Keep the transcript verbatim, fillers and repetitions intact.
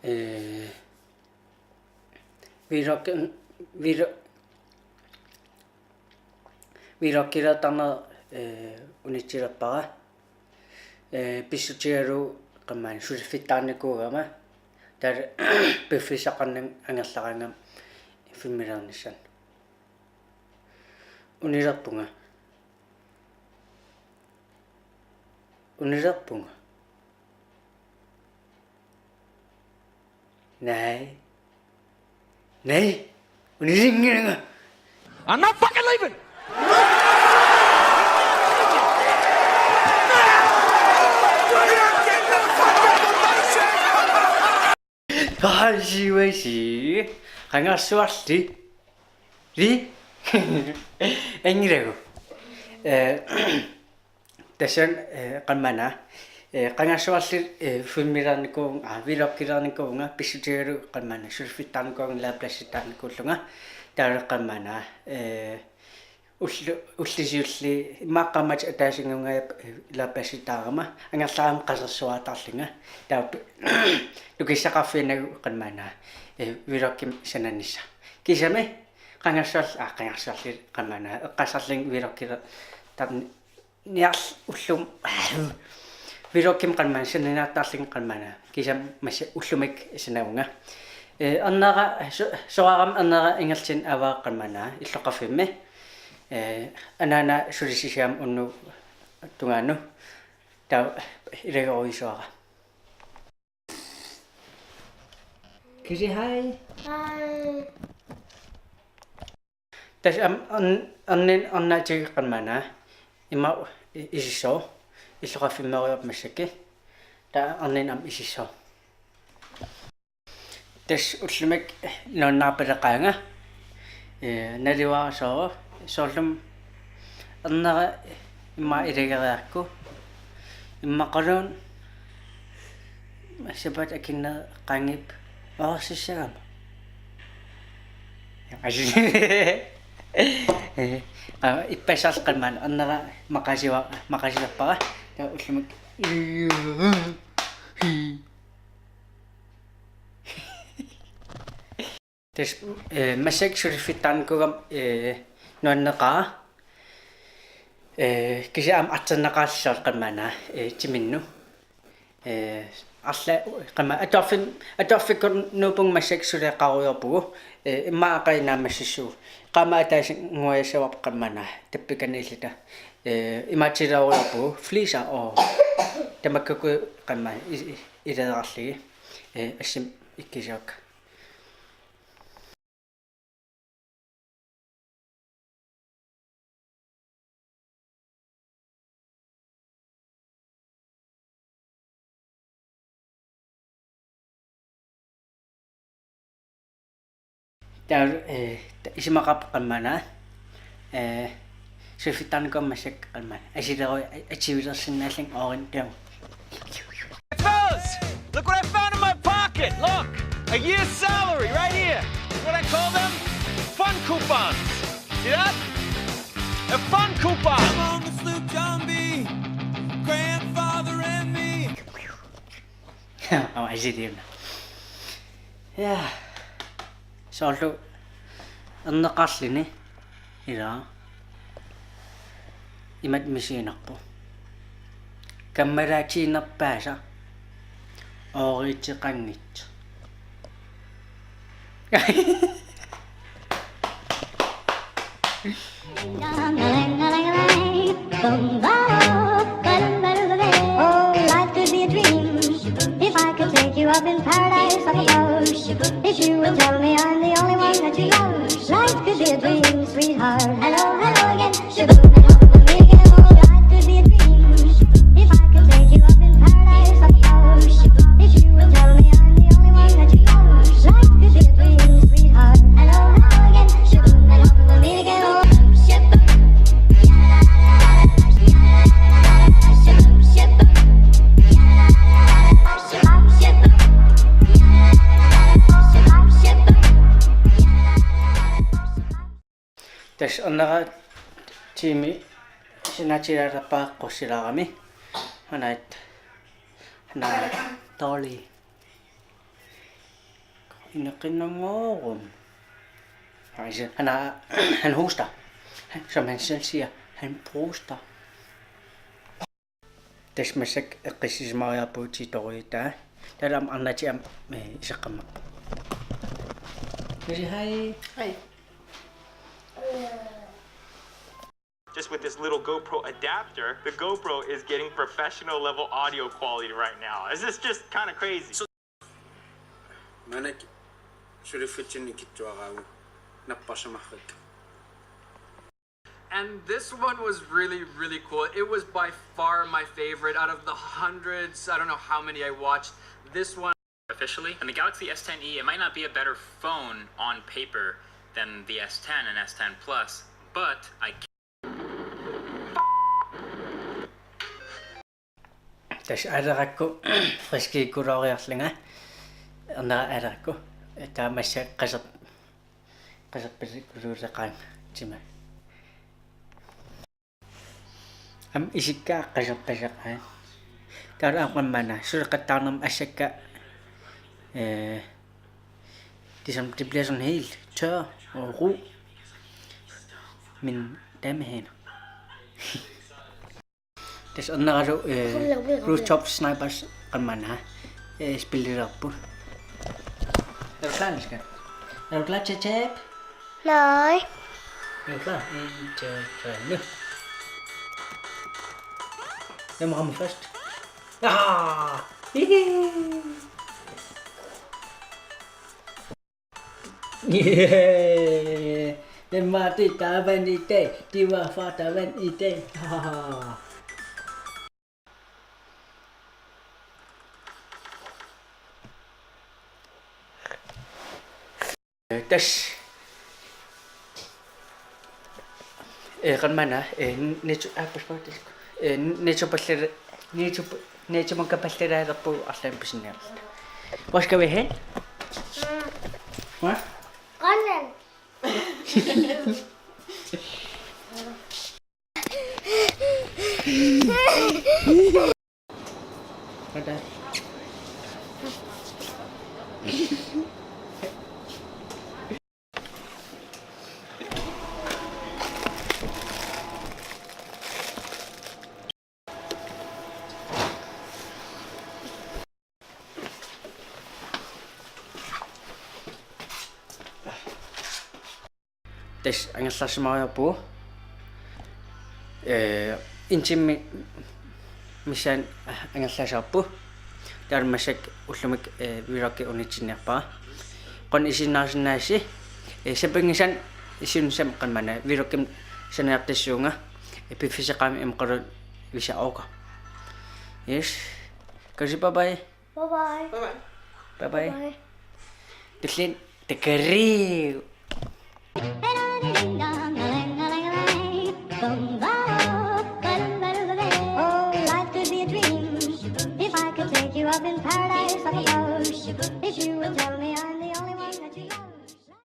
Eh, vlog-, vlog-, vloggilertarneq, eh, unitsilerpara. Eh, pissutigalugu qamani suliffittaarnikuugama. Taava piffissaqarnanga angerlaraangama filmiliornissannik. Unilerpunga. Unilerpunga. Nej. Nej. Unilinngilanga. I'm not fucking leaving! Aa, siuasi. Qangarsuarli. Li? Angilagu. Eh, tassani, eh, qamani, eh, qangarsuarli, eh, filmiliornikuuvunga, aa, vloggilernikuvunga, pissutigalugu qamani suliffittaarnikuuvunga, laplassittaarnikuullunga, taava qamani, eh, ullu-, ulloq siulleq, immaqa qaammatit ataasinnguunngilanga, eh, laplassittaarama, angerlarama qasersuartarlunga, taava pi-, nukissaqarfiinagu qamani, eh, vloggimik sananissaq. Kisimi, qangarsuarli, aa, qangarsuarli qamani, eqqarsarlunga vloggilertarn-, niarl-, ullum-, vloggimik qamani, sananiartarlunga qamani, kisimi massakkut ullumikkut sanavunga. Eh, ernera, so-, soraarama ernera ingerlaannaq avaara qamani, illoqarfimmi. Eh, anaana sulissutigalugu unnuup tungaanut. Taava ilagiorujussuara. Kisi, hej. Hej. Tassa aamma an-, annin annaatiga qamani. Immaqa i-, isissooq. Illoqarfimmeerujoorpoq massakkut. Taava annin aamma isissooq. Tassa ullumikkut nuannaarpaleqaanga. Eh, naluara soorlu. Soorlumi ernera immaqa ilageriarukku. Immaqaluunniit sapaatip akunneri qanngippat oqarsissagama. Asi. Eh, aa, ippassaq qamani ernera maqasiva-, maqasilerpara. Taava ullumikkut. Tassa, eh, massakkut suliffittaarnikuugama, eh, nuanneqaaq. Eh, kisianni aamma artornaqaarlugu qamani, eh, timinnut. Eh, arla-, qamani atuarfin-, atuarfikkunnuupput massakkut suleqarujoorpugut, eh, immaqa naammassissuugut. Qaammat ataasinnguajassavarput qamani tappikaniilluta. Eh, imaattulerujoorpugut, fliser, oo. Tamakkukku qamani i-, i-, ileerarlugit. Eh, assimi ikkisuakka. Taava, eh, ta-, isumaqarpoq qamani, eh, suliffittaarnikuugama massakkut qamani. Asilerui a-, atuilersinnaallunga oorin taama. Fellas, look what I found in my pocket. Look, a year's salary right here. What I call them? Fun coupons. See that? A fun coupon. Come on, Miss Luke John B. Grandfather and me. Aamma asiliuna. Ja. Soorlu erneqarluni. Ila. Imatut misiginarpoq. Kammalaatiinnarpaasa. Ooriteqanngitsoq. Oh, life could be a dream if I could take you up in paradise on a boat. If you would tell me I'm the only one that you love, life could be a dream, sweetheart. Hello, hello again. Shaboom, hello, baby, hello. Life could be a dream if I could take you up in paradise on a boat. If you would tell me I'm the only one that you love, life could be a dream, sweetheart. Hello, hello again. Shaboom, hello, baby, hello. Shaboom. Tassa ernera tiimi sinaatigilaarpara qussilaarami. Hanaat. Hanaat. Tolv. Ineqinanngoorum. Han, han, han hoster. Han, som han selv siger, han proster. Tassa massakkut eqqissisimariarpugut titoriitaa. Taavalu aamma arnatigut aamma, eh, iseqqammerpoq. Misi, hej. Hej. Just with this little GoPro adapter, the GoPro is getting professional level audio quality right now. This is just kind of crazy. Maannakkut suliffitsinni ikittuaraagut, napparsimarikka. And this one was really, really cool. It was by far my favorite out of the hundreds, I don't know how many I watched. This one officially. And the Galaxy S ten e, it might not be a better phone on paper than the S ten and S ten Plus, but I Tassa aalerakku friskikkuloriarlunga. Ernera aalerakku. Taava massakkut qaser-, qaserpisikkuluuleqaanga tima. Aamma isikka qaserpasaqaat. Taava aamma qammaana suleqattaarnermi assakka, eh, ligesom det bliver sådan helt tør og ru. Mine damehænder. Tassa erneralu, eh, Rooftop Snipers qammaana, eh, spillerput. Er du klar, Niska? Er du klar til at tabe? Nej. Er du klar? En, to, tre, nu. Hvem rammer først? Ah! Hihi! Yeah! Den var det, der vandt i dag. Det var far, der vandt i dag. Tassa. Eh, qammaana, eh, Netto, ah, pas pas. Eh, Netto pallera, Netto, Netto makka palleralerpugut arlaannik pisiniarluta. Hvor skal vi hen? Hvad? Grønland. Hvad da? Tassa angerlarsimariarpugut. Eh, en time missaani angerlarsimariarpugut. Taava massakkut ullumi, eh, vlogi unitsinniarpara. Qujanaq isiginnaarsinnaagussi. Eh, sapinngisamik siunissami qammaana vlogimik sanaartussaanga. Eh, piffissaqarami imaluunniit visa oka. Yes. Kasi bye bye. Bye bye. Bye bye. Bye bye. Bye bye. Tulliani takuss'. Oh, life could be a dream if I could take you up in paradise like a rose. If you would tell me I'm